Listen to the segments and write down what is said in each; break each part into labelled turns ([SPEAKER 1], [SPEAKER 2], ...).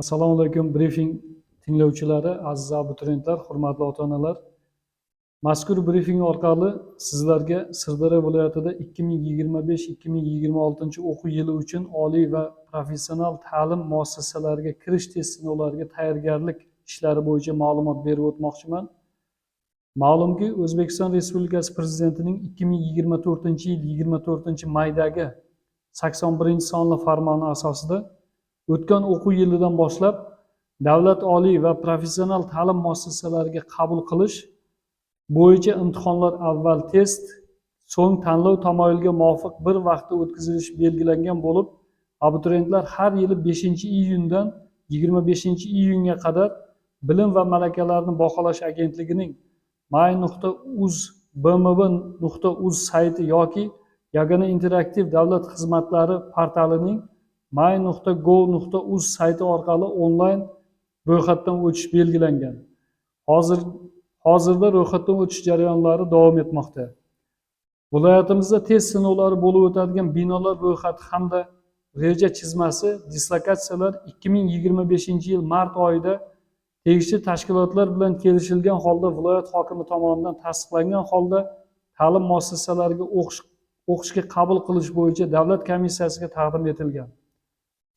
[SPEAKER 1] Assalomu alaykum, brifing tinglovchilari, aziz abituriyentlar, hurmatli ota-onalar. Mazkur brifing orqali sizlarga Sirdaryo viloyatida 2025-2026 o'quv yili uchun oliy va professional ta'lim muassasalariga kirish test sinovlariga tayyorgarlik ishlari bo'yicha ma'lumot berib o'tmoqchiman. Ma'lumki, O'zbekiston Respublikasi Prezidentining 2024-yil 24-maydagi 81-sonli farmoni asosida o'tgan o'quv yilidan boshlab davlat oliy va professional ta'lim muassasalariga qabul qilish bo'yicha imtihonlar avval test, so'ng tanlov tamoyiliga muvofiq bir vaqtda o'tkazilishi belgilangan bo'lib, abituriyentlar har yili 5-iyundan 25-iyunga qadar Bilim va malakalarni baholash agentligining my.uz bmb.uz sayti yoki Yagona interaktiv davlat xizmatlari portalining my.gov.uz sayti orqali onlayn ro'yxatdan o'tish belgilangan. Hozirda ro'yxatdan o'tish jarayonlari davom etmoqda. Viloyatimizda test sinovlari bo'lib o'tadigan binolar ro'yxati hamda reja chizmasi, dislokatsiyalar 2025-yil mart oyida tegishli tashkilotlar bilan kelishilgan holda, viloyat hokimi tomonidan tasdiqlangan holda ta'lim muassasalariga o'qishga qabul qilish bo'yicha davlat komissiyasiga taqdim etilgan.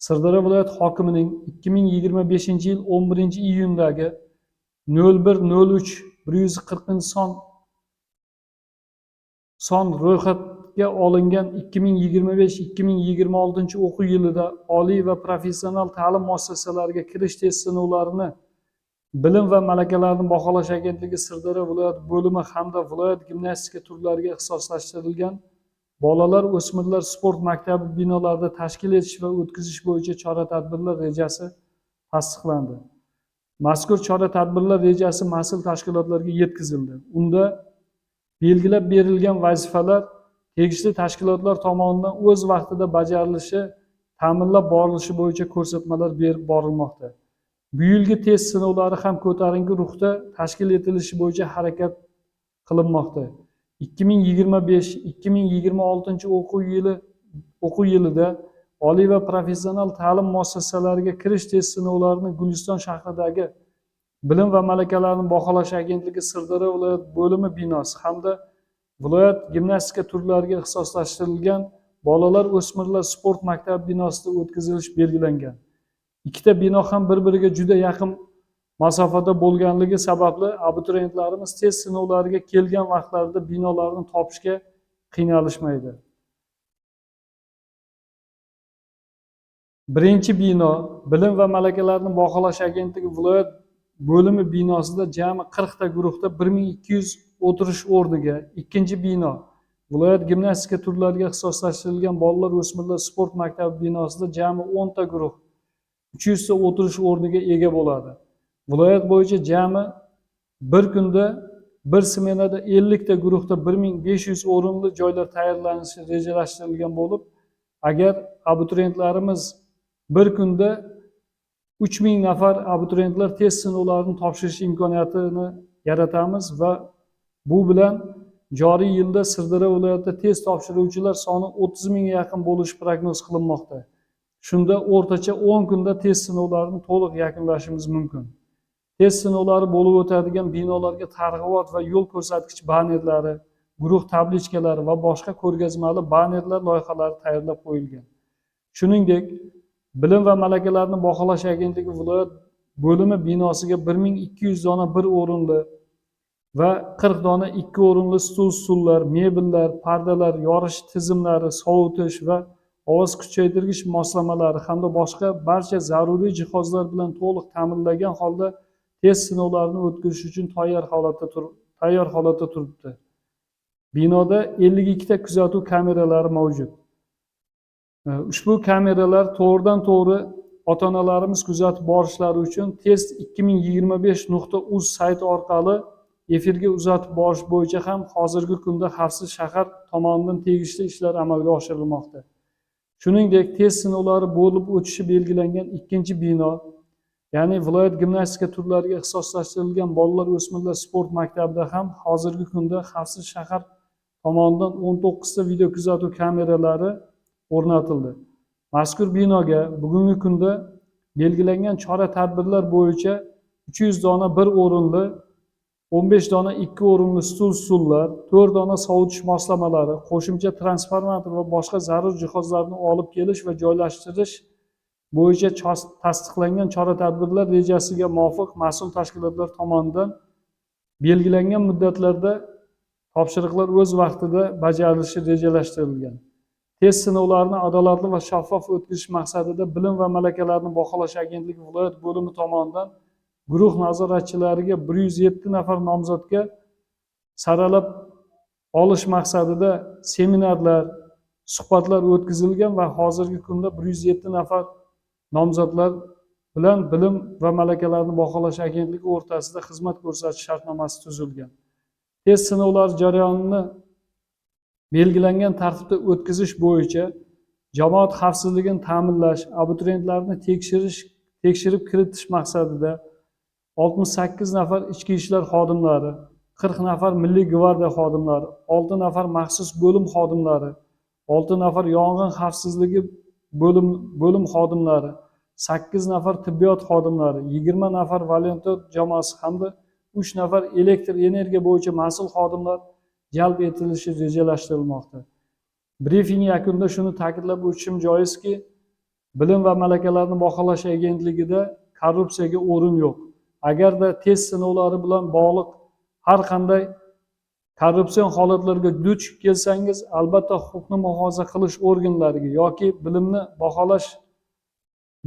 [SPEAKER 1] Sirdaryo viloyat hokimining 2025-yil 11-iyundagi 01 03 140 son ro'yxatga olingan 2025-2026 o'quv yilida oliy va professional ta'lim muassasalariga kirish test sinovlarini Bilim va malakalarni baholash agentligi Sirdaryo viloyat bo'limi hamda viloyat gimnastika turlariga ixtisoslashtirilgan bolalar, o'smirlar sport maktabi binolarida tashkil etish va o'tkazish bo'yicha chora-tadbirlar rejasi tasdiqlandi. Mazkur chora-tadbirlar rejasi mas'ul tashkilotlarga yetkazildi. Unda belgilab berilgan vazifalar tegishli tashkilotlar tomonidan o'z vaqtida bajarilishi ta'minlab borilishi bo'yicha ko'rsatmalar berib borilmoqda. Bu yilgi test sinovlari ham ko'tarinki ruhda tashkil etilishi bo'yicha harakat qilinmoqda. 2025-2026 o'quv yilida oliy va professional ta'lim muassasalariga kirish test sinovlarini Guliston shahridagi Bilim va malakalarni baholash agentligi Sirdaryo viloyat bo'limi binosi hamda viloyat gimnastika turlariga ixtisoslashtirilgan bolalar, o'smirlar sport maktabi binosida o'tkazilishi belgilangan. Ikkita bino ham bir-biriga juda yaqin masofada bo'lganligi sababli abituriyentlarimiz test sinovlariga kelgan vaqtlarida binolarni topishga qiynalishmaydi. Birinchi bino Bilim va malakalarni baholash agentligi viloyat bo'limi binosida jami 40 ta guruhda 1200 o'tirish o'rniga, ikkinchi bino viloyat gimnastika turlariga ixtisoslashtirilgan bolalar, o'smirlar sport maktabi binosida jami 10 ta guruh 300 ta o'tirish o'rniga ega bo'ladi. Viloyat bo'yicha jami bir kunda bir smenada 50 ta guruhda 1500 o'rinli joylar tayyorlanishi rejalashtirilgan bo'lib, agar abituriyentlarimiz bir kunda 3000 nafar abituriyentlar test sinovlarini topshirish imkoniyatini yaratamiz va bu bilan joriy yilda Sirdaryo viloyatida test topshiruvchilar soni 30 mingga yaqin bo'lishi prognoz qilinmoqda. Shunda o'rtacha 10 kunda test sinovlarini to'liq yakunlashimiz mumkin. Test sinovlari bo'lib o'tadigan binolarga targ'ibot va yo'l ko'rsatkich bannerlari, guruh tablichkalari va boshqa ko'rgazmali bannerlar loyihalari tayyorlab qo'yilgan. Shuningdek, Bilim va malakalarni baholash agentligi viloyat bo'limi binosiga 1200 dona bir o'rinli va 40 dona ikki o'rinli stul-stullar, mebellar, pardalar, yorish tizimlari, sovutish va ovoz kuchaytirgich moslamalari hamda boshqa barcha zaruriy jihozlar bilan to'liq ta'minlangan holda test sinovlarini o'tkazish uchun tayyor holatda turibdi. Binoda 52 ta kuzatuv kameralari mavjud. Ushbu kameralar to'g'ridan to'g'ri ota-onalarimiz kuzatib borishlari uchun test 2025.uz sayti orqali efirga uzatib borish bo'yicha ham hozirgi kunda Xavfsiz shahar tomonidan tegishli ishlar amalga oshirilmoqda. Shuningdek, test sinovlari bo'lib o'tishi belgilangan ikkinchi bino, ya'ni viloyat gimnastika turlariga ixtisoslashtirilgan bolalar, o'smirlar sport maktabida ham hozirgi kunda Xavfsiz shahar tomonidan 19 ta video kuzatuv kameralari o'rnatildi. Mazkur binoga bugungi kunda Belgilangan chora-tadbirlar bo'yicha 300 dona bir o'rinli, 15 dona ikki o'rinli stul-stullar, 4 dona sovutish moslamalari, qo'shimcha transformator va boshqa zarur jihozlarni olib kelish va joylashtirish bo'yicha tasdiqlangan chora-tadbirlar rejasiga muvofiq mas'ul tashkilotlar tomonidan belgilangan muddatlarda topshiriqlar o'z vaqtida bajarilishi rejalashtirilgan. Test sinovlarini adolatli va shaffof o'tkazish maqsadida Bilim va malakalarni baholash agentligi viloyat bo'limi tomonidan guruh nazoratchilariga 107 nafar nomzodga saralab olish maqsadida seminarlar, suhbatlar o'tkazilgan va hozirgi kunda 107 nafar nomzodlar bilan Bilim va malakalarni baholash agentligi o'rtasida xizmat ko'rsatish shartnomasi tuzilgan. Test sinovlari jarayonini belgilangan tartibda o'tkazish bo'yicha jamoat xavfsizligini ta'minlash, abituriyentlarni tekshirib kiritish maqsadida 68 nafar ichki ishlar xodimlari, 40 nafar Milliy gvardiya xodimlari, 6 nafar maxsus bo'lim xodimlari, 6 nafar yong'in xavfsizligi bo'lim xodimlari, 8 nafar tibbiyot xodimlari, 20 nafar volontyor jamoasi hamda 3 nafar elektr energiya bo'yicha mas'ul xodimlar jalb etilishi rejalashtirilmoqda. Brifing yakunida shuni ta'kidlab o'tishim joizki, Bilim va malakalarni baholash agentligida korrupsiyaga o'rin yo'q. Agarda test sinovlari bilan bog'liq har qanday korrupsion holatlarga duch kelsangiz, albatta huquqni muhofaza qilish organlariga yoki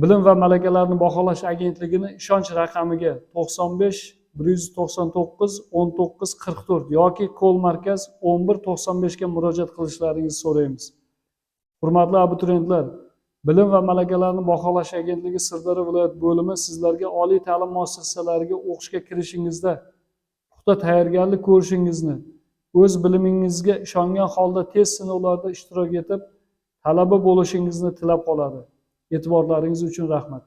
[SPEAKER 1] Bilim va malakalarni baholash agentligini ishonch raqamiga 95 199 19 44 yoki call markaz 11 95 ga murojaat qilishlaringizni so'raymiz. Hurmatli abituriyentlar, Bilim va malakalarni baholash agentligi Sirdaryo viloyat bo'limi sizlarga oliy ta'lim muassasalariga o'qishga kirishingizda puxta tayyorgarlik ko'rishingizni, o'z bilimingizga ishongan holda test sinovlarida ishtirok etib, talaba bo'lishingizni tilab qoladi. E'tiborlaringiz uchun rahmat.